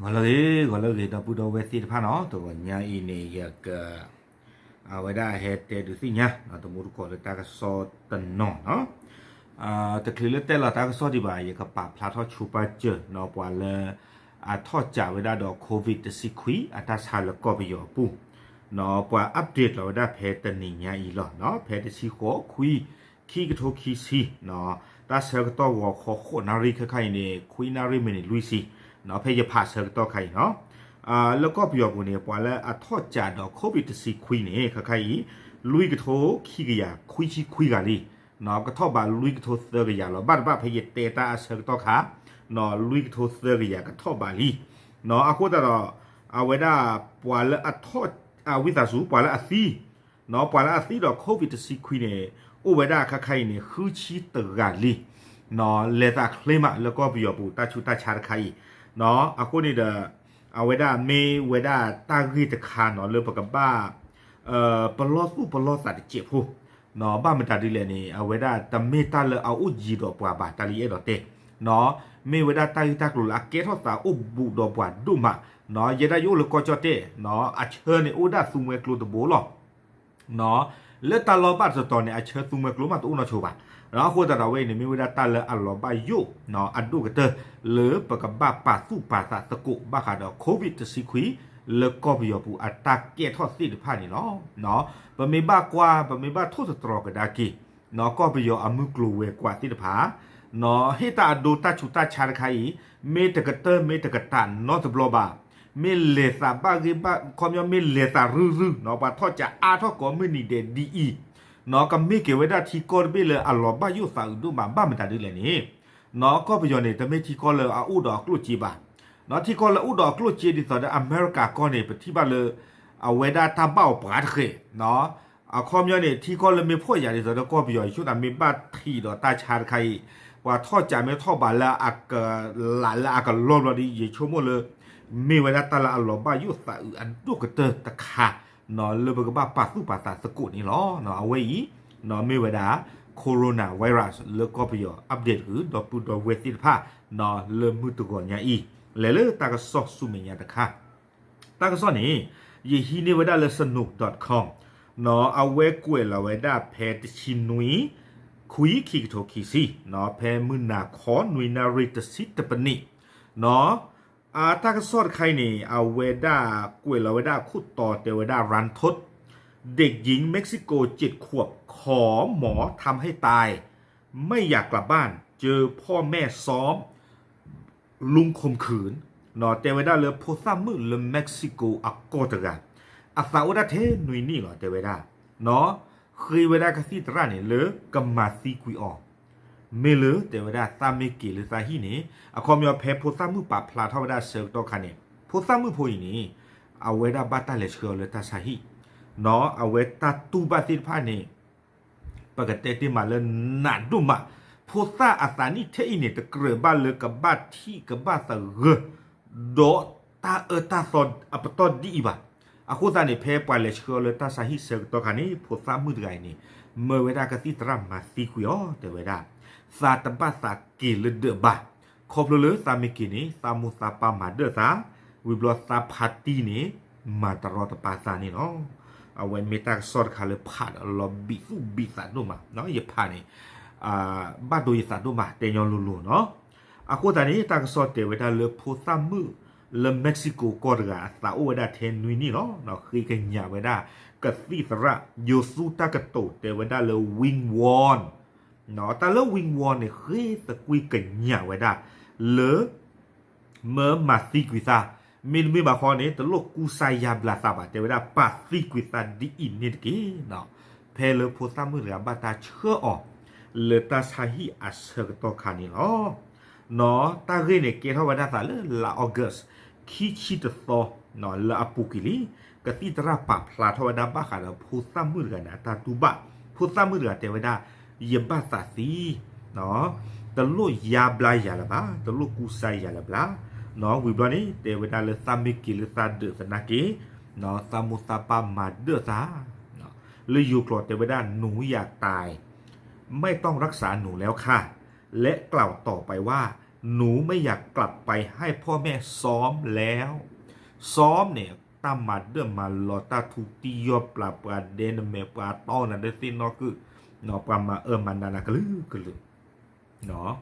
ဂီၤလၢအဂ့ၤ ဂီၤလၢအဂ့ၤ ဒီပုၢ်ဒီဝဲၢ်သ့ၣ်တဖၣ်နီၤ, တဂီၤညါအံၤန့ၣ် ယက အဝဲဒၣ်ဟဲတဲဒုးသ့ၣ်ညါ တမူတကိးလၢတၢ်ကစီၣ်တနီၤနီၤ, တချုးလၢတဲလီၤတၢ်ကစီၣ်ဒံးဘၣ် ယကပာ်ဖျါထီၣ်ဆိပာ်စၢၤနီၤ ပှၤလၢ အထီၣ်ကးဝဲဒၣ်ဒီး COVID တဆံခွံ အတၢ်ဆါလၢကီၢ်ပယီၤအပူၤနီၤ, ပှၤ update လီၤဝဲဒၣ်ဖဲတနံၤညါအံၤလီၤ. ဖဲတဆံဃိး ခွံ ခံကထိခံဆံနီၤ, တၢ်ဆၢကတီၢ်ဂီၤခီ ဃိးနၣ်ရံၣ် ခဲခါအံၤန့ၣ် ခွံနၣ်ရံၣ် မံးနံးလွံၢ်ဆံနီၤ, ဖဲယဖးဆၢကတီၢ်ခါအံၤနီၤ, လၢကီၢ်ပယီၤပူၤန့ၣ် ပှၤလၢအထီၣ်ကးဒီး COVID တဆံခွံန့ၣ် ခဲခါအံၤ လွံၢ်ကထိခံကယၤခွံဆံခွံဂၤလံ, ကထီၣ်ဘးလွံၢ်ကထိသၢကယၤလီၤ. ဘၣ်တဘၣ်ဖဲယတဲတၢ်အဆၢကတီၢ်ခါနီၤ, လွံၢ်ကထိသၢကယၤကထီၣ်ဘးလံနီၤ. အဃိသတးဒီး အဝဲဒၣ်ပှၤလၢအထီၣ် ဝံသးစူၤပှၤလၢအသံနီၤ, ပှၤလၢအသံဒီး COVID တဆံခွံန့ၣ် အိၣ်ဝဲဒၣ်ခဲခါအံၤန့ၣ် ဃုဆံတဂၤလံနီၤ, လဲၤသးချ့မးလၢကီၢ်ပယီၤပူၤ တၢ်ဆူးတၢ်ဆါတခါအံၤနီၤ. အဃိန့ၣ်ဒီး အဝဲဒၣ်မ့ၢ်ဝဲဒၣ်တၢ်ဂ့ၢ်တခါနီၤ လၢပကဘၣ် ပလီၢ်သူၣ်ပလီၢ်သးတစဲးဖိနီၤ, ဘၣ်မတၤဒ်လဲၣ်န့ၣ် အဝဲဒၣ်တမ့ၢ်တၢ်လၢအအိၣ်ယံၤဒီးပှၤဘၣ် တၢ်လၢယအဲၣ်ဒိးတဲနီၤ, မ့ၢ်ဝဲဒၣ်တၢ်ဂ့ၢ်တၢ်ကျိၤလၢအကဲထီၣ်သးအိၣ်ဘူးဒီးပှၤဒိၣ်မးနီၤ. ယဲဒၣ်ယအိၣ်လၢကီၢ်ကၠီၣ်တဲၣ်နီၤ, အဆၢန့ၣ်အိၣ်ဒၣ်သူမှဲကျိတဘိလီၤ. လၢတၢ်လီၢ်ဘၣ်တတီၤန့ၣ် အဆၢသူမှဲကျိမးတအိၣ်နီၢ်ဆိဘၣ်. အဃိသတးဒီးအဝဲအံၤန့ၣ် မ့ၢ်ဝဲဒၣ်တၢ်လၢအလီၤဘၣ်ယိၣ်နီၤ အဒိၣ်ကတၢၢ် လၢပကဘၣ်ပာ်သူၣ်ပာ်သးသကိး ဘၣ်ဃးဒီး COVID တဆံခွံ လၢကီၢ်ပယီၤပူၤအတၢ်ကဲထီၣ်သ့ၣ်တဖၣ်န့ၣ်လီၤ. ပမ့ၢ်ဘၣ်ကွၢ် ပမ့ၢ်ဘၣ်ထိၣ်သတြီၤကဒါက့ၤနီၤ ကီၢ်ပယီၤအမုၢ်ကျိၤဝဲၤကွာ်သ့ၣ်တဖၣ်နီၤ, ဟ့ၣ်တၢ်အဒိတၢ်ဆူးတၢ်ဆါတခါအံၤ မ့ၢ်တကတၢၢ်မ့ၢ်တကတးနီတဘျီဘၣ်. မ့ၢ်လဲၤသးဘၣ်ဂ့ၢ်ဘၣ် ခီပညီမ့ၢ်လဲၤသးရုၢ်ရုၢ်နီၤ, ပှၤထီၣ်ကးအါထီၣ်ကိးမုၢ်နံၤဒဲးဒ်အံၤနီၤ, ကမ့ၢ်က့ၤဝဲဒၣ်ထံကီၢ်တဘ့ၣ်လၢအလီၤဘၣ်ယိၣ်သးအုးဒိၣ်မး ဘၣ်မတၤဒ်လဲၣ်န့ၣ်နီၤ, ကီၢ်ပယီၤန့ၣ် တမ့ၢ်ထံကီၢ်လၢအအိၣ်ဒီးအကျိၣ်စ့ဘၣ်နီၤ, ထံကီၢ်လၢအိၣ်ဒီးအကျိၣ်စ့ဒ်သိးဒီး အမဲရကၤကီၢ်န့ၣ် ပထံၣ်ဘၣ်လၢ အဝဲဒၣ်တၢ်ဘၣ်အီၤပှၤတဃဲးနီၤ, အခီပညီန့ၣ် ထံကီၢ်လၢမ့ၢ်ဖှီၣ်ယာ်ဒ်သိးဒီး ကီၢ်ပယီၤ ယဆိကမိၣ်သးမ့ၢ်ဘၣ်ထံးဒီးတၢ်ဆါတခါအံၤ ပှၤထီၣ်ကးမ့ၢ်ထီၣ်ဘးလၢအကလးလၢအကလီဘျီဒီး ယဆိကမိၣ်လၢ မ့ၢ်ဝဲဒၣ်တၢ်လၢအလီၤဘၣ်ယိၣ်သးအုးအဒိၣ်ကတၢၢ်တခါနီၤ လၢပကဘၣ်ပာ်သူၣ်ပာ်သးသကိးန့ၣ်လီၤ. အဝဲအံၤနီၤ မ့ၢ်ဝဲဒၣ် coronavirus လၢကီၢ်ပယီၤ update တက့ၢ် ဒီပုၢ်ဒီဝဲၢ်သ့ၣ်တဖၣ်နီၤ လၢမုၢ်တဂီၤညါအံၤ လဲၤလၢတၢ်ကစီၣ်ဆူမဲာ်ညါတခါ တၢ်ကစီၣ်န့ၣ် ယဟံးန့ၢ်ဝဲဒၣ်လၢ စနူး dot com နီၤ အဝဲကွဲးလီၤဝဲဒၣ်ဖဲတဆံနွံ ခွံ ခံကထိခံဆံနီၤ ဖဲမုၢ်နၤခီ နွံနၣ်ရံၣ်တဆံတပနံးနီၤ အတၢ်ကစီၣ်တခါအံၤန့ၣ် အဝဲဒၣ်ကွဲးလီၤဝဲဒၣ်အခိၣ်တီတဲဝဲဒၣ် รันทด เด็กหญิงเม็กซิโกเจ็ดขวบขอหมอทำให้ตาย ไม่อยากกลับบ้าน เจอพ่อแม่ซ้อม ลุมข่มขืน တဲဝဲဒၣ်လၢဖိသၣ်မုၣ်လၢ Mexico အကီၢ်တဂၤ အသးအိၣ်ဒၣ်ထဲနွံနံၣ်လီၤ တဲဝဲဒၣ် ဃ့ဝဲဒၣ်ကသံၣ်သရၣ်န့ၣ် လၢကမၤသံကွံာ်အီၤ မ့ၢ်လၢတဲဝဲဒၣ်သးမ့ၢ်က့ၤလၢသးဟံၣ်န့ၣ် အခီပညီဖဲဖိသၣ်မုၣ်ပာ်ဖျါထီၣ်ဝဲဒၣ်ဆၢကတီၢ်ခါန့ၣ် ဖိသၣ်မုၣ်ဖိအံၤန့ၣ် အဝဲဒၣ်ဘၣ်တၢ်လဲၤဆှၢအီၤလၢတၢ်ဆါဟံၣ်နီၤ အဝဲတၢ်တူၢ်ဘၣ်သ့ၣ်တဖၣ်န့ၣ် ပကတဲတ့ၢ်မးလၢနးဒိၣ်မး ဖိသၣ်အသးနံၣ်ထဲအံၤန့ၣ် တကြၢးဘၣ်လၢကဘၣ်ထံၣ်ကဘၣ်သဂၢၢ် ဒီးတၢ်အၢတၢ်သီအပတီၢ်ဒ်အံၤဘၣ်. အဃိသတးန့ၣ် ဖဲပှၤလဲၤဆှၢအီၤလၢတၢ်ဆါဟံၣ်ဆၢကတီၢ်ခါန့ၣ် ဖိသၣ်မုၣ်တဂၤအံၤန့ၣ် မၢဝဲဒၣ်ကသံၣ်သရၣ်မၤသံကွံာ်အီၤ တဲဝဲဒၣ် သးတဘၣ်သးက့ၤလၢဒၢးဘၣ် ခီဖျိလၢသးမ့ၢ်က့ၤန့ၣ် သးမိၢ်သးပၢ်မၤဒၢၣ်သး ဝံၤဘျီသးဖါတံၢ်န့ၣ် မၤတရီတပါသးန့ၣ်လီၤ. အဝဲမ့ၢ်တၢ်ကစီၣ်တခါလၢဖးဒီးလီၤဘံးသူၣ်ဘံးသးဒိၣ်မး ယဖးန့ၣ် ဘၣ်ဒိယသးဒိၣ်မး တဲညီလိၤလိၤနီၤ. အဃိသတးန့ၣ် တၢ်ကစီၣ်တဲဝဲဒၣ်လၢဖိသၣ်မုၣ်လၢ Mexico ကီၢ်တဂၤ အသးအိၣ်ဝဲဒၣ်ထဲနွံနံၣ်လီၤ. ဃ့ကညးဝဲဒၣ် ကသံၣ်သရၣ် ယိၤသူတၢ်ကတိၤတဲဝဲဒၣ်လၢ Wing Won တၢ်လၢ Wing Won န့ၣ် ဃ့သကွံာ်ကညးဝဲဒၣ် လၢ မၢမၤသံကွံာ်သး မ့တမ့ၢ်ဘၣ်ဃီန့ၣ် တလိၣ်ကူစါယါဘျါသးဘၣ် တဲဝဲဒၣ် ပာ်သံကွံာ်သးဒ်အံၤန့ၣ်တက့ၢ်. ဖဲလၢဖိသၣ်မုၣ်တဂၤဘၣ်တၢ်ဆှၢအီၤ လၢတၢ်ဆါဟံၣ်အဆၢကတီၢ်ခါန့ၣ်လီၤ. တၢ်ဂ့ၢ်န့ၣ် ကဲထီၣ်ဝဲဒၣ်သးလၢလါ August ခံဆံတသီ လၢအပူၤကွံာ်လံ. ကသံၣ်သရၣ်ပာ်ဖျါထီၣ်ဝဲဒၣ်ဘၣ်ဃးဒီးဖိသၣ်မုၣ်တဂၤန့ၣ် အတၢ်တူၢ်ဘၣ် ဖိသၣ်မုၣ်တဂၤတဲဝဲဒၣ် ယဘၣ်သးသံ တလိၣ်ယါဘျါယၤလၢၤဘၣ် တလိၣ်ကူစါယၤလၢၤဘၣ်. ဝံၤဘျီန့ၣ် တဲဝဲဒၣ်လၢသးမ့ၢ်က့ၤလၢသးဒၢးသနာ်က့ သးမိၢ်သးပၢ်မၤဒၢၣ်သး လၢယိၤကျိာ်တဲဝဲဒၣ် หนูอยากตาย ไม่ต้องรักษาหนูแล้วค่ะ และกล่าวต่อไปว่า หนูไม่อยากกลับไปให้พ่อแม่ซ้อมแล้ว ซ้อม န့ၣ် တၢ်မၤဒၢၣ်မၤလီၤ တၢ်ထူတံၢ်ယီၢ်ပျၢ် ပှၤဒဲနမဲာ် ပှၤတီနၤဒၢသ့ၣ်နီၣ်ကုၣ် ပှၤမၤအၢမၤနးနၤကလုာ်ကလုာ်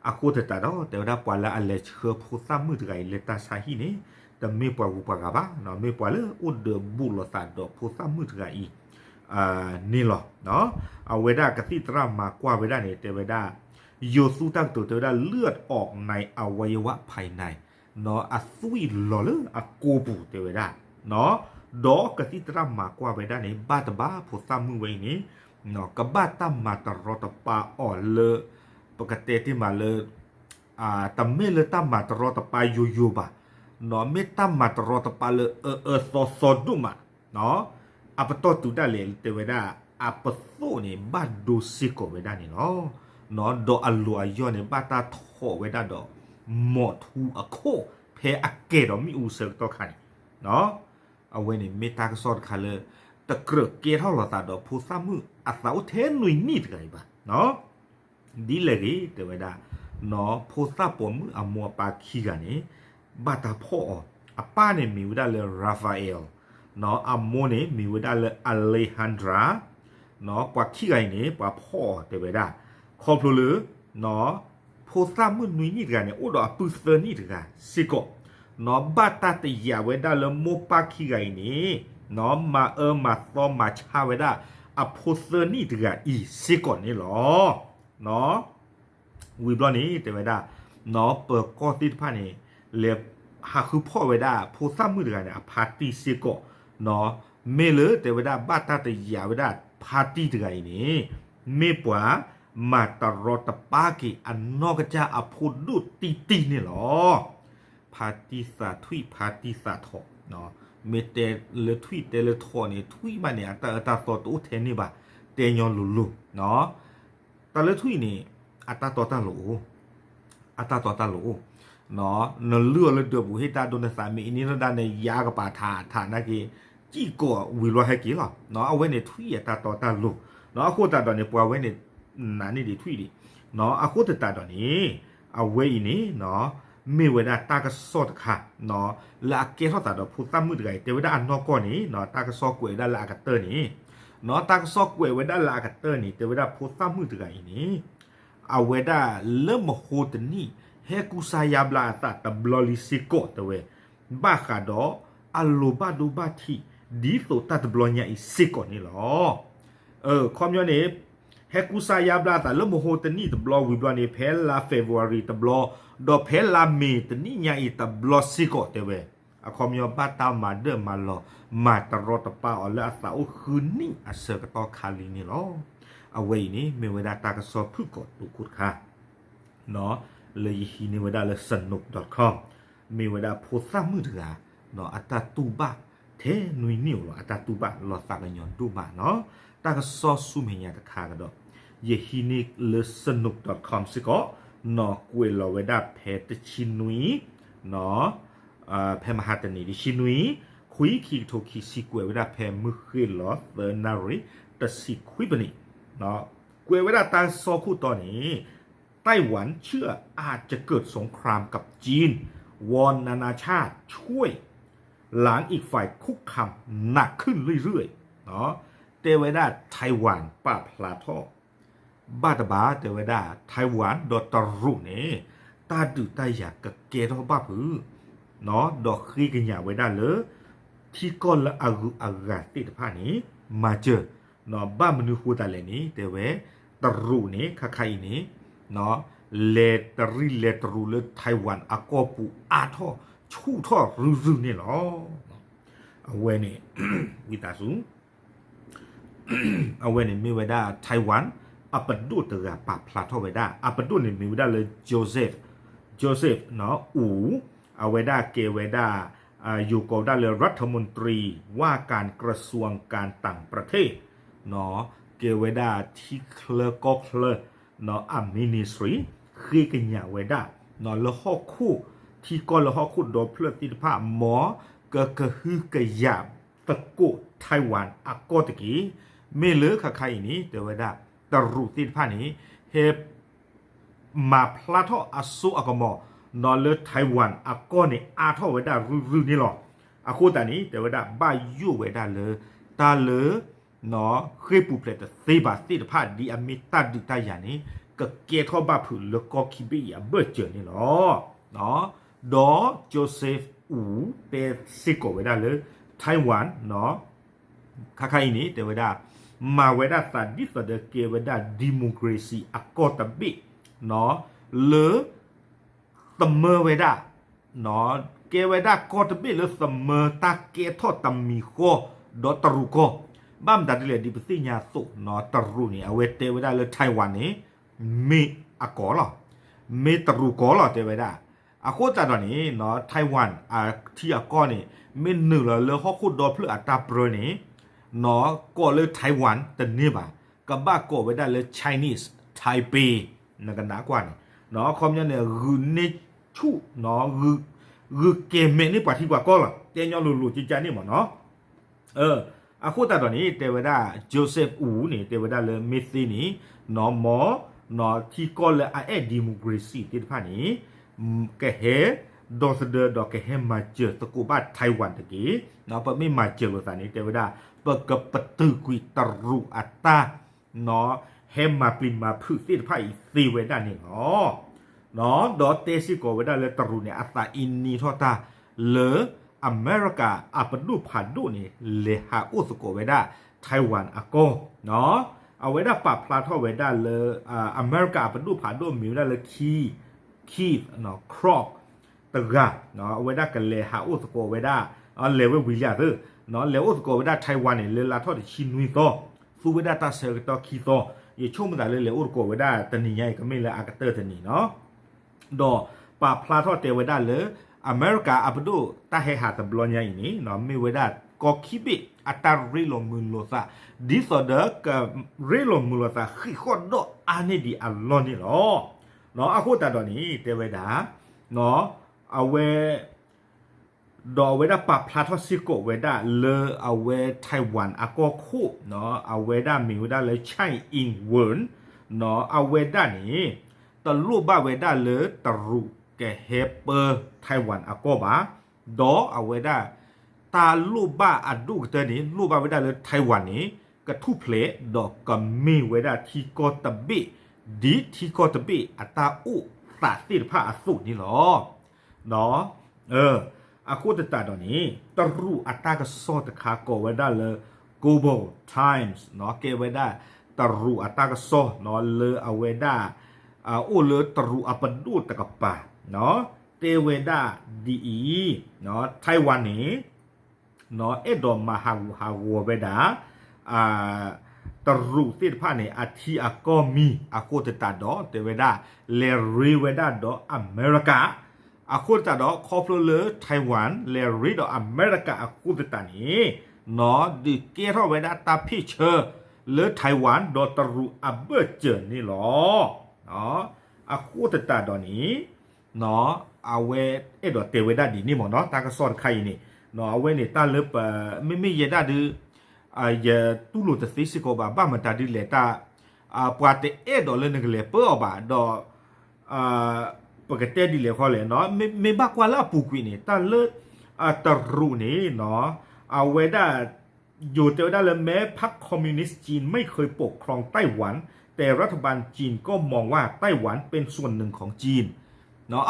အဃိသတးဒီး တဲဝဲဒၣ်ပှၤလၢအလဲၤဆှၢဖိသၣ်မုၣ်တဂၤအံၤလၢတၢ်ဆါဟံၣ်န့ၣ် တမ့ၢ်ပှၤဂုၤပှၤဂၤဘၣ်, မ့ၢ်ပှၤလၢအိၣ်ဒၢးဘူးလိာ်သးဒီးဖိသၣ်မုၣ်တဂၤအံၤ န့ၣ်လီၤ. အဝဲဒၣ်ကသံၣ်သရၣ်မၤကွၢ်ဝဲဒၣ်န့ၣ် တဲဝဲဒၣ် ယိၤသူတၢ်ကတိၤတဲဝဲဒၣ် เลือดออกในอวัยวะภายใน အသွံၣ်လီၤလၢအကိာ်ပူၤ တဲဝဲဒၣ် ဒီးကသံၣ်သရၣ်မၤကွၢ်ဝဲဒၣ်န့ၣ် ဘၣ်တဘၣ်ဖိသၣ်မုၣ်ဝဲအံၤန့ၣ် ကဘၣ်တၢ်မၤတရီတပါအီၤလၢ ပကတဲတ့ၢ်မးလၢ တမ့ၢ်လၢတၢ်မၤတရီတပါယိာ်ယိာ်ဘၣ်, မ့ၢ်တၢ်မၤတရီတပါလၢအအၢသီသီဒိၣ်မး, အပတီၢ်တုၤဒၣ်လဲာ်တဲဝဲဒၣ် အပသိၣ်န့ၣ် ဘၣ်ဒိစ့ၢ်ကီးဝဲဒၣ်န့ၣ်လီၤ. ဒီးအလီၢ်အယီၢ်န့ၣ် ဘၣ်တၢ်ထီၣ်ဝဲဒၣ်ဒီး မိၢ်ထူအခိၣ် ဖဲအကဲၤဒီးမ့ၣ်အူဆၢကတီၢ်ခါန့ၣ် အဝဲန့ၣ်မ့ၢ်တၢ်ကစီၣ်တခါလၢ တကြၢးကဲထီၣ်လိာ်သးဒီးဖိသၣ်မုၣ်အသးအိၣ်ထဲနွံနံၣ်တဂၤအံၤဘၣ်. ဒ်လဲၣ်ဂ့ၤ တဲဝဲဒၣ် ဖိသၣ်ပိာ်မုၣ်အမိၢ်အပၢ်ခံဂၤန့ၣ် ဘၣ်တၢ်ဖီၣ်အီၤ, အပၢ်န့ၣ်မ့ၢ်ဝဲဒၣ်လၢ Rafael, အမိၢ်န့ၣ်မ့ၢ်ဝဲဒၣ်လၢ Alejandra, ပှၤခံဂၤအံၤန့ၣ် ပှၤဖီၣ်အီၤတဲဝဲဒၣ် ခီဖျိလၢ ဖိသၣ်မုၣ်နွံနံၣ်တဂၤန့ၣ် အိၣ်ဒီးအပုၢ်သၢနံၣ်တဂၤစ့ၢ်ကီး, ဘၣ်တၢ်တယာ်ဝဲဒၣ်လၢမိၢ်ပၢ်ခံဂၤအံၤန့ၣ် မၤအၢမၤသီမၤဆါဝဲဒၣ်အဖိသၢနံၣ်တဂၤအံၤစ့ၢ်ကီးန့ၣ်လီၤ. ဝံၤဘျီန့ၣ် တဲဝဲဒၣ် ပၢၤကီၢ်သ့ၣ်တဖၣ်န့ၣ် လဲၤဟးဃုဖီၣ်ဝဲဒၣ် ဖိသၣ်မုၣ်တဂၤန့ၣ် အဖါတံၢ်စ့ၢ်ကီး, မ့ၢ်လၢတဲဝဲဒၣ် ဘၣ်တၢ်တယာ်ဝဲဒၣ်ဖါတံၢ်တဂၤအံၤန့ၣ် မ့ၢ်ပှၤမၤတရီတပါက့ၤအနီၢ်ကစၢ်အဖိဒိၣ်တံၢ်တံၢ်န့ၣ်လီၤ. ဖါတံၢ်သးထွံၣ် ဖါတံၢ်သးထီၣ်, မ့ၢ်တဲလၢထွံၣ်တဲလၢထီၣ်န့ၣ် ထွံၣ်ဘၣ်န့ၣ် အတၢ်အၢတၢ်သီတအိၣ်ထဲန့ၣ်ဘၣ်, တဲညီလိၤလိၤ တၢ်လၢထွံၣ်န့ၣ် အတၢ်တီတၢ်လိၤအိၣ်, အတၢ်တီတၢ်လိၤအိၣ်, နလုၢ်အီၤလၢဒၢးပူၤ ဟ့ၣ်တၢ်ဒိနသး မ့ၢ်အံၤန့ၣ်လီၤဒၣ် နယါကပၤထးထးနာ်က့ၤ စံၣ်ကိးဝံၤလီၤဟဲက့ၤလီၤ. အဝဲန့ၣ်ထွံၣ်အတၢ်တီတၢ်လိၤ, အဃိသတးဒီးန့ၣ် ပှၤဝဲန့ၣ် နာ်န့ၢ်ဒံးထွံၣ်ဒံး, အဃိသတးဒီးန့ၣ် အဝဲအံၤန့ၣ် မ့ၢ်ဝဲဒၣ်တၢ်ကစီၣ်တခါ လၢအကဲထီၣ်သးဒီးဖိသၣ်မုၣ်တဂၤအံၤ တဲဝဲဒၣ်အနီၢ်ကီၢ်န့ၣ် တၢ်ကစီၣ်ကွဲးဝဲဒၣ်လၢအကတၢၢ်န့ၣ်, တၢ်ကစီၣ်ကွဲးဝဲဒၣ်လၢအကတၢၢ်န့ၣ် တဲဝဲဒၣ်ဖိသၣ်မုၣ်တဂၤအံၤန့ၣ် အဝဲဒၣ်လၢမဟိတနံၣ် ဟဲကူစါယါဘျါအသးတဘျီလံစ့ၢ်ကီးတဲဝဲ, ဘၣ်ဃးဒီးအလိၤဘၣ်ဒိဘၣ်ထံး ဒ်သိးတၢ်တဘျီညါအံၤစ့ၢ်ကီးန့ၣ်လီၤ. အခီပညီန့ၣ် ဟဲကူစါယါဘျါအသးလၢမဟိတနံၣ်တဘျီဝံၤဘျီန့ၣ် ဖဲလါ February တဘျီ, ဒီးဖဲလါ May တနံၣ်ညါအံၤတဘျီစ့ၢ်ကီးတဲဝဲ, အခီပညီဘၣ်တၢ်မၤဒၢၣ်မၤလီၤ မၤတရီတပါအီၤလၢအသးအိၣ်ဃုနံၣ်အဆၢကတီၢ်ခါလံန့ၣ်လီၤ. အဝဲအံၤန့ၣ် မ့ၢ်ဝဲဒၣ်တၢ်ကစီၣ်ဖုၣ်ကိာ်တူာ်ခိၣ်တခါ လၢယဟံးန့ၢ်ဝဲဒၣ်လၢ စနူး dot com, မ့ၢ်ဝဲဒၣ်ဖိသၣ်မုၣ်တဂၤ အတၢ်တူၢ်ဘၣ်ထဲနွံနံၣ်အိၣ်လီၤ အတၢ်တူၢ်ဘၣ်လီၤသးကညီၤဒိၣ်မးနီၤ. တၢ်ကစီၣ်ဆူမဲာ်ညါတခါကဒီး ယဟံးန့ၢ်လၢ စနူး dot com စ့ၢ်ကီး, ကွဲးလီၤဝဲဒၣ်ဖဲတဆံနွံ ဖဲမဟါတနံၤ တဆံနွံ ခွံ ခံကထိခံဆံ ကွဲးဝဲဒၣ်ဖဲမုၢ်ဃ့ၢ်လီၤသၢနၣ်ရံၣ် တဆံခွံပနံး, ကွဲးဝဲဒၣ်တၢ်ကစီၣ်ခိၣ်တီန့ၣ် ไต้หวันเชื่ออาจจะเกิดสงครามกับจีน วอนนานาชาติช่วย หลังอีกฝ่ายคุกคามหนักขึ้นเรื่อยๆ တဲဝဲဒၣ် Taiwan ပာ်ဖျါထီၣ် ဘၣ်တဘၣ်တဲဝဲဒၣ် Taiwan ဒီးတရူးန့ၣ် တၢ်ဒုးတၢ်ယၤကကဲထီၣ်ဘၣ်ဖုး ဒီးဃ့ကညးဝဲဒၣ်လၢ ထံကီၢ်လၢအဂုၤအဂၤသ့ၣ်တဖၣ်န့ၣ် မၤစၢၤ ဘၣ်မနုၤဃိသးလဲၣ်န့ၣ် တဲဝဲ တရူးန့ၣ် ခါခါအံၤန့ၣ် လဲၤတရံးလဲၤတရူးလၢ Taiwan အကီၢ်ပူၤအါထီၣ်ဆူၣ်ထီၣ်ရုၢ်ရုၢ်န့ၣ်လီၤ. အဝဲန့ၣ် ဝံသးစူၤ အဝဲန့ၣ်မ့ၢ်ဝဲဒၣ် Taiwan အပဒိၣ်တဂၤပာ်ဖျါထီၣ်ဝဲဒၣ် အပဒိၣ်န့ၣ်မ့ၢ်ဝဲဒၣ်လၢ Joseph Joseph အူ အဝဲဒၣ်ကဲဝဲဒၣ် ယိၤကိးဝဲဒၣ်လၢ รัฐมนตรีว่าการกระทรวงการต่างประเทศ ကဲဝဲဒၣ်ထံချၢကီၢ်ချၢ အ ministry ဃ့ကညးဝဲဒၣ် လၢဟီၣ်ခိၣ် ထံကီၢ်လၢဟီၣ်ခိၣ်ဒီဖျၢၣ်သ့ၣ်တဖၣ် မ်ကကဟုကယာ်သကိး Taiwan အကီၢ်တက့ၢ်. မ့ၢ်လၢခါခါအံၤန့ၣ် တဲဝဲဒၣ် တရူးသ့ၣ်တဖၣ်န့ၣ် ဟဲ မၤဖျါထီၣ်အစိအကမီၤ နီၢ်လၢ Taiwan အကီၢ်န့ၣ် အါထီၣ်ဝဲဒၣ်ရုၢ်ရုၢ်န့ၣ်လီၤ. အဃိသတးန့ၣ် တဲဝဲဒၣ်ဘၣ်ယိၣ်ဝဲဒၣ်လၢ တၢ်လၢ နီၢ်ဃ့ၢ်ပူၤဖျဲးတသ့ဘၣ်သ့ၣ်တဖၣ် ဒ်အမ့ၢ်တၢ်ဒုးတၢ်ယၤန့ၣ် ကကဲထီၣ်ဘၣ်ဖုးလၢကီၢ်ခံဘ့ၣ်အံၤအဘၢၣ်စၢၤန့ၣ်လီၤ. ဒီး Joseph Wu တဲစ့ၢ်ကီးဝဲဒၣ်လၢ Taiwan နီၢ် ခါခါအံၤန့ၣ် တဲဝဲဒၣ် မၤဝဲဒၣ်သးဒ်သိးဒီးကဲဝဲဒၣ် democracy အကီၢ်တဘ့ၣ် နီၢ် လၢ သမၢဝဲဒၣ် နီၢ် ကဲဝဲဒၣ်ကီၢ်တဘ့ၣ်လၢသမၢတၢ်ကဲထီၣ်တမံၤဃီ ဒီးတရူးကီၢ် ဘၣ်မတၤဒ်လဲၣ် ဒ်ပသ့ၣ်ညါအသိး နီၢ် တရူးန့ၣ် အဝဲတဲဝဲဒၣ်လၢ Taiwan န့ၣ် မ့ၢ်အကီၢ်လီၤ. မ့ၢ်တရူးကီၢ်လီၤ တဲဝဲဒၣ်. အဃိသတးဒီးန့ၣ် နီၢ် Taiwan အထံအကီၢ်န့ၣ် မ့ၢ်နုာ်လီၤလၢဟီၣ်ခိၣ်ဒီဖျၢၣ်အတၢ်ပြၢန့ၣ် နီၢ် ကိးလၢ Taiwan တန့ၢ်ဘၣ်. ကဘၣ်ကိးဝဲဒၣ်လၢ Chinese Taipei နကနၣ်ကွၢ်န့ၣ် နီၢ် အခီပညီန့ၣ် ဂုာ်န့ၢ်ဆူၣ် နီၢ် ဂုာ်ကဲၤမဲာ်န့ၢ်ပှၤထံပှၤကီၢ်လီၤ. တဲညီလိၤလိၤကကန့ၣ်မ့ၢ်နီၢ် အဃိသတးဒီးန့ၣ် တဲဝဲဒၣ် Joseph Wu န့ၣ် တဲဝဲဒၣ်လၢမ့ၢ်သ့န့ၣ် နီၢ် မ် နီၢ် ထံကီၢ်လၢအအဲၣ် democracy သ့ၣ်တဖၣ်န့ၣ် ကဟဲဒီသဒၢဒီးကဟဲမၤစၢၤသကိးဘၣ် Taiwan တက့ၢ်. နီၢ် ပမ့ၢ်မၤစၢၤလိာ်သးန့ၣ် တဲဝဲဒၣ် ပကပတုာ်ကွံာ်တရူးအတၢ် နီၢ် ဟဲမၤပျံၤမၤဖုးသ့ၣ်တဖၣ်အံၤသ့ဝဲဒၣ်န့ၣ်လီၤ. နီၢ် ဒီးတဲစ့ၢ်ကီးဝဲဒၣ်လၢတရူးန့ၣ် အသးအံၤနံၤထီၣ်တၢ်လၢ အမဲရကၤအပဒိၣ်ဖးဒိၣ်န့ၣ် လဲၤဟးအိၣ်သကိးဝဲဒၣ် Taiwan အကီၢ် နီၢ် အဝဲဒၣ်ပာ်ဖျါထီၣ်ဝဲဒၣ်လၢ အမဲရကၤအပဒိၣ်ဖးဒိၣ်မ့ၢ်ဝဲဒၣ်လၢ Keith Keith Krach တဂၤ အဝဲဒၣ်ကလဲၤဟးအိၣ်သကိးဝဲဒၣ် လဲၤဝဲဝံၤလံဧါသၢ လဲၤအိၣ်သကိးဝဲဒၣ် Taiwan န့ၣ် လၢလါထီၣ်တဆံနွံသီ သူဝဲဒၣ်တၢ်ဆၢကတီၢ်ခံသီ ယဆိကမိၣ်သးလၢလဲၤအိၣ်သကိးဝဲဒၣ်တနံၤညါအံၤ ကမ့ၢ်လၢအကတၢၢ်တနံၤနီၢ် ဒီးပာ်ဖျါထီၣ်တဲဝဲဒၣ်လၢ အမဲရကၤအပဒိၣ်တၢ်ဟဲဟးတဘျီညါအံၤန့ၣ် မ့ၢ်ဝဲဒၣ်ကီၢ်ခံဘ့ၣ်အတၢ်ရ့လိာ်မုာ်လိာ်သး ဒ်သိးဒီးကရ့လိာ်မုာ်လိာ်သးဃံးဃီၣ်ဒီးအါန့ၢ်ဒံးအလီၢ်န့ၣ်လီၤ. အဃိသတးဒီးန့ၣ် တဲဝဲဒၣ် အဝဲ ဒီးအဝဲဒၣ်ပာ်ဖျါထီၣ်စ့ၢ်ကီးဝဲဒၣ်လၢအဝဲ Taiwan အကီၢ်ခိၣ် အဝဲဒၣ်မ့ၢ်ဝဲဒၣ်လၢ Tsai Ing-wen အဝဲဒၣ်န့ၣ် တလိၣ်ဘၣ်ဝဲဒၣ်လၢတရူးကဟဲပၢ Taiwan အကီၢ်ဘၣ်, ဒီးအဝဲဒၣ် တၢ်လိၣ်ဘၣ်အဒိၣ်ကတၢၢ်န့ၣ် လိၣ်ဘၣ်ဝဲဒၣ်လၢ Taiwan န့ၣ် ကထူၣ်ဖျဲးဒီးကမ့ၢ်ဝဲဒၣ်ထံကီၢ်တဘ့ၣ် ဒ်ထံကီၢ်တဘ့ၣ်အတၢ်အိၣ်သးသ့ၣ်တဖၣ်အသိးန့ၣ်လီၤ. အဃိသတးဒီးန့ၣ် တရူးအတၢ်ကစီၣ်တခါကိးဝဲဒၣ်လၢ Global Times ကဲဝဲဒၣ်တရူးအတၢ်ကစီၣ်လၢအဝဲဒၣ် အိၣ်လၢတရူးအပဒိၣ်တကပၤ တဲဝဲဒၣ်ဒ်အံၤ, Taiwan န့ၣ် အဲၣ်ဒိးမၤဟးဂူာ်ဟးဂီၤဝဲဒၣ် တရူးသ့ၣ်တဖၣ်န့ၣ် အထံအကီၢ်မံၤအဃိသတးဒီး တဲဝဲဒၣ် လဲၤရ့ဝဲဒၣ်ဒီးအမဲရကၤ အဃိသတးဒီး ခီဖျိလၢ Taiwan လဲၤရ့ဒီးအမဲရကၤအဃိသတးန့ၣ် ဒုးကဲထီၣ်ဝဲဒၣ်တၢ်ဖ့ၣ်ဆၢလၢ Taiwan ဒီးတရူးအဘၢၣ်စၢၤန့ၣ်လီၤ. အဃိသတးဒီးန့ၣ် အဝဲအဲၣ်ဒိးတဲဝဲဒၣ်ဒ်န့ၣ်မ့ၢ်နီၤ တၢ်ကစီၣ်တခါအံၤန့ၣ် အဝဲန့ၣ်တၢ်လၢပ မ့မ့ၢ်ယဲဒၣ်ဒုး ယတူၢ်လိာ်တသ့စ့ၢ်ကီးဘၣ် ဘၣ်မတၤဒ်လဲၣ်တၢ် ပှၤတအဲၣ်ဒိးလၢနကလဲၤပၢအီၤဘၣ်ဒီး ပကတဲဒ်လဲၣ်ဃီလဲၣ် မ့မ့ၢ်ဘၣ်ကွၢ်လၢအပူၤကွံာ်န့ၣ် တၢ်လၢ တရူးန့ၣ် အဝဲဒၣ် ယိၤတဲဝဲဒၣ်လၢ แม้พรรคคอมมิวนิสต์จีนไม่เคยปกครองไต้หวัน แต่รัฐบาลจีนก็มองว่าไต้หวันเป็นส่วนหนึ่งของจีน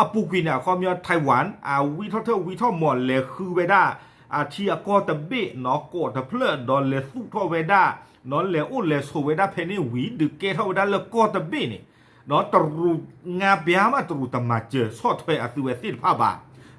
အပူၤကွံာ်န့ၣ် အခီပညီ Taiwan အဝံထီၣ်ထၢၣ်ဝံထီၣ်မီၢ် လဲၤဃုဝဲဒၣ် အထံအကီၢ်တဘ့ၣ်နီၤ ကိးတဖျၢၣ် ဒီးလဲၤသူၣ်ထီၣ်ဝဲဒၣ် နီၤ လဲၤအိၣ်လဲၤဆိးဝဲဒၣ်ဖဲန့ၣ်ဝံၤ ဒုးကဲထီၣ်ဝဲဒၣ်လၢကီၢ်တဘ့ၣ်န့ၣ် နီၤ တရူး ငါးပြားမး တရူးတမၤစၢၤဆီၣ်ထွဲအသုဝဲသ့ၣ်တဖၣ်ဘၣ်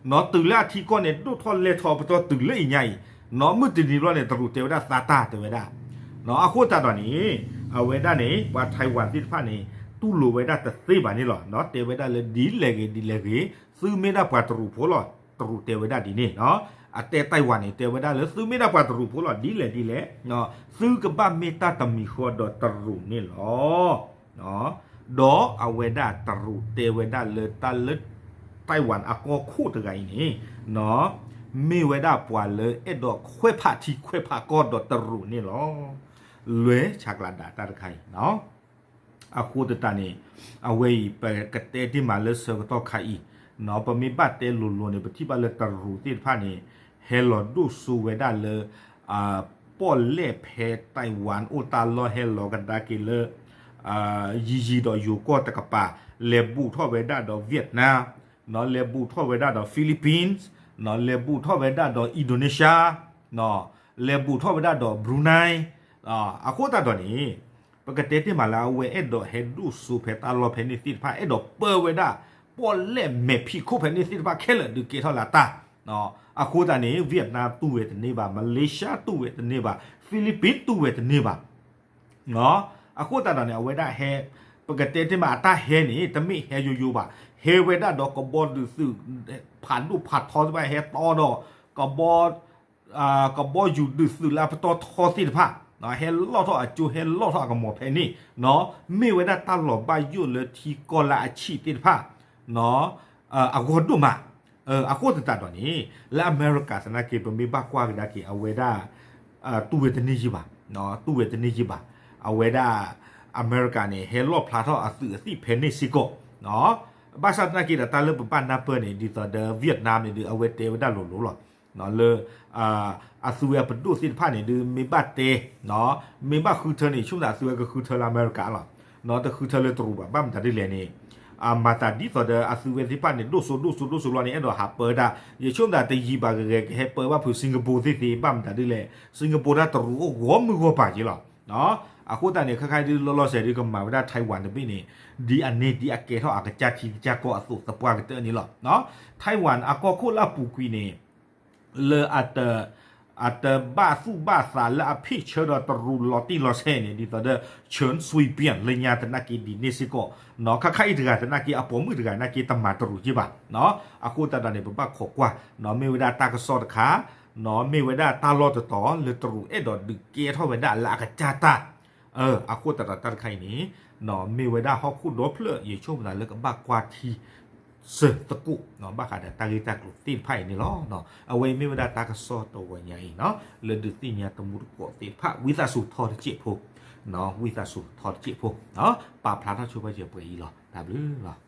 နီၤ တုၤလၢအထံကီၢ်န့ၣ် ဒိၣ်ထီၣ်လဲၢ်ထီၣ်ပတီၢ်တုၤလၢအံၤညါအံၤ နီၤ မုၢ်တနံၤဘျီန့ၣ် တရူးတဲဝဲဒၣ်သါတၢ်တဲဝဲဒၣ် နီၤ အဃိသတးဒီးန့ၣ် အဝဲဒၣ်န့ၣ် ပှၤ Taiwan သ့ၣ်တဖၣ်န့ၣ် တူၢ်လိာ်ဝဲဒၣ်တသ့ဘၣ်န့ၣ်လီၤ. နီၤ တဲဝဲဒၣ်လၢဒ်လဲၣ်ဂ့ၤဒ်လဲၣ်ဂ့ၤ သုမ့ၢ်ဒၣ်ပှၤတရူးဖိလီၤ တရူးတဲဝဲဒၣ်ဒ်န့ၣ် နီၤ အတဲ Taiwan န့ၣ် တဲဝဲဒၣ်လၢသုမ့ၢ်ဒၣ်ပှၤတရူးဖိလီၤ ဒ်လဲၣ်ဒ်လဲၣ် သုကဘၣ်မ့ၢ်တၢ်တမံၤဃီဒီးတရူးန့ၣ်လီၤ. ဒီးအဝဲဒၣ်တရူးတဲဝဲဒၣ်လၢတၢ်လၢ Taiwan အကီၢ်ခိၣ်တဂၤအံၤန့ၣ် နီၤ မ့ၢ်ဝဲဒၣ်ပှၤလၢအဲၣ်ဒိးခွဲးဖးထံခွဲးဖးကီၢ်ဒီးတရူးန့ၣ်လီၤ. လွဲၢ်ဆးကျးဒၣ်တၢ်တခါအံၤ နီၤ အဃိသတးန့ၣ် အဝဲအံၤ ပကတဲတ့ၢ်မးလၢဆၢကတီၢ်ခါအံၤ ပမ့ၢ်ဘၣ်တဲလိၤလိၤန့ၣ် ပထံၣ်ဘၣ်လၢတရူးသ့ၣ်တဖၣ်န့ၣ် ဟဲလီၤဒိၣ်စိဝဲဒၣ်လၢ ပီၣ်လဲၣ်ဖဲ Taiwan အိၣ်တၢ်လီၢ် ဟဲလီၤကဒါက့ၤလၢ ယံၤယံၤဒီးယိၤကီၢ်တကပၤ လဲၤဘူးထီၣ်ဝဲဒၣ်ဒီး Vietnam လဲၤဘူးထီၣ်ဝဲဒၣ်ဒီး Philippines လဲၤဘူးထီၣ်ဝဲဒၣ်ဒီး Indonesia လဲၤဘူးထီၣ်ဝဲဒၣ်ဒီး Brunei အဃိသတးဒီးန့ၣ် ပကတဲတ့ၢ်မးလၢ အဝဲအဲၣ်ဒိးဟဲဒိၣ်စိဖဲတၢ်လီၢ်ဖဲန့ၣ်သ့ၣ်တဖၣ် အဲၣ်ဒိးပၢဝဲဒၣ် ပီၣ်လဲၣ်မဲာ်ဖံးခိၣ်ဖဲန့ၣ်သ့ၣ်တဖၣ်ခဲလၢာ် ဒုးကဲထီၣ်လၢအတၢ် အဃိသတးန့ၣ် Vietnam တူၢ်ဝဲတန့ၢ်ဘၣ်, Malaysia တူၢ်ဝဲတန့ၢ်ဘၣ်, Philippines တူၢ်ဝဲတန့ၢ်ဘၣ်. အဃိသတးဒီးန့ၣ် အဝဲဒၣ်ဟဲ ပကတဲတ့ၢ်မး အတၢ်ဟဲန့ၣ် တမ့ၢ်ဟဲယိယိဘၣ်, ဟဲဝဲဒၣ်ဒီးကဘီဒုးသုး ဖးဒိၣ်ဖးထီသ့ၣ်တဖၣ် ဟဲတီဒီး ကဘီ ကဘီယူၤဒုးသုးလၢအပတီၢ်ထီသ့ၣ်တဖၣ် ဟဲလီၣ်ထီၣ်အကၠိ ဟဲလီၣ်ထီၣ်အကမီၤဖဲန့ၣ် မ့ၢ်ဝဲဒၣ်တၢ်လီၤဘၣ်ယိၣ်လၢထံကီၢ်လၢအဆံၣ်သ့ၣ်တဖၣ် အဂီၢ်ဒိၣ်မး. အဃိသတးဒီးန့ၣ် လၢအမဲရကၤသနာ်က့ ပမ့ၢ်ဘၣ်ကွၢ်ကဒါက့ၤ အဝဲဒၣ် တူၢ်ဝဲတန့ၢ်ယံာ်ဘၣ်, တူၢ်ဝဲတန့ၢ်ယံာ်ဘၣ်. အဝဲဒၣ် အမဲရကၤန့ၣ် ဟဲလီၣ်ဖျါထီၣ်အသုးအသံၣ်ဖဲန့ၣ်စ့ၢ်ကီး ဘၣ်ဆၣ်သနာ်က့ဒီးတၢ်လၢပဘၣ်နၢ်ပၢၢ်န့ၣ် ဒ်သိးဒီး Vietnam န့ၣ်ဒုး အဝဲတဲဝဲဒၣ်လိၤလိၤလီၤ. လၢ အသုဝဲအပဒိၣ်သ့ၣ်တဖၣ်န့ၣ်ဒုး မ့ၢ်ဘၣ်တဲ မ့ၢ်ဘၣ်ဃုထၢန့ၣ် ဆိကမိၣ်သးအသုဝဲကဃုထၢလၢအမဲရကၤလီၤ. တဃုထၢလၢတရူးဘၣ်. ဘၣ်မတၤဒ်လဲၣ်န့ၣ် မၤသးဒ်သိးဒီးအသုဝဲသ့ၣ်တဖၣ်န့ၣ် ဒိၣ်စိဒိၣ်စိဒိၣ်စိလီၤန့ၣ် အဲၣ်ဒိးဟးပၢတၢ် ယဆိကမိၣ်သးတယံာ်ဘၣ်ဂ့ၤဂ့ၤ ကဟဲပၢဘၣ်ဖုး Singapore သ့ၣ်သ့ၣ် ဘၣ်မတၤဒ်လဲၣ် Singapore ဒၣ်တရူးအိၣ်ဂီၢ်မုၢ်ဂီၢ်ပၤက့လီၤ. အဃိသတးန့ၣ် ခဲခါဒုးလီၤလီၤဆဲးဒုးကမၤဝဲဒၣ် Taiwan တဘ့ၣ်န့ၣ် ဒ်အန့ၢ်ဒ်အကဲထီၣ်အကစၢ်ထံကစၢ်ကီၢ်အသိးသပှၢ်ကတၢၢ်န့ၣ်လီၤ. Taiwan အကီၢ်ခိၣ်လၢအပူၤကွံာ်န့ၣ် လၢ အတဘၣ်သူၣ်ဘၣ်သးလၢအဖ့ၣ်ဆၢဒီးတရူးလီၤတံၢ်လီၤဆဲးန့ၣ် ဒ်သိးဒီး Chen Shui-bian လၢညါသနာ်က့ဒ်န့ၣ်စ့ၢ်ကီး ခါခါအံၤတဂၤသနာ်က့ အပိာ်မုၣ်တဂၤသနာ်က့ တမၤတရူးက့ဘၣ်. အဃိသတးဒီးန့ၣ် ပဘၣ်ခိးကွၢ် မ့ၢ်ဝဲဒၣ်တၢ်ကစီၣ်တခါ မ့ၢ်ဝဲဒၣ်တၢ်လီၢ်တတီၤလၢတရူးအဲၣ်ဒိးဒုးကဲထီၣ်ဝဲဒၣ်လၢအကစၢ်တၢ် အဃိသတးဒီးတၢ်တခါအံၤန့ၣ် မ့ၢ်ဝဲဒၣ်ဟီၣ်ခိၣ်ဒီဖျၢၣ် ယဆိကမိၣ်သးလၢကဘၣ်ကွၢ်ထံ စၢၤသကိး ဘၣ်ဃးဒီးတၢ်ဂ့ၢ်တၢ်ကျိၤသ့ၣ်တဖၣ်အံၤန့ၣ်လီၤ. အဝဲအံၤမ့ၢ်ဝဲဒၣ်တၢ်ကစီၣ်တဝီညါအံၤ လၢဒုးသ့ၣ်ညါတမူတကိးသ့ၣ်တဖၣ် ဝံသးစူၤထီတစဲးဖိ ဝံသးစူၤထီတစဲးဖိ ပာ်ဖျါထီၣ်ဆိပာ်စၢၤပှဲၤအံၤလီၤ. တၢ်ဘျုးလီၤ.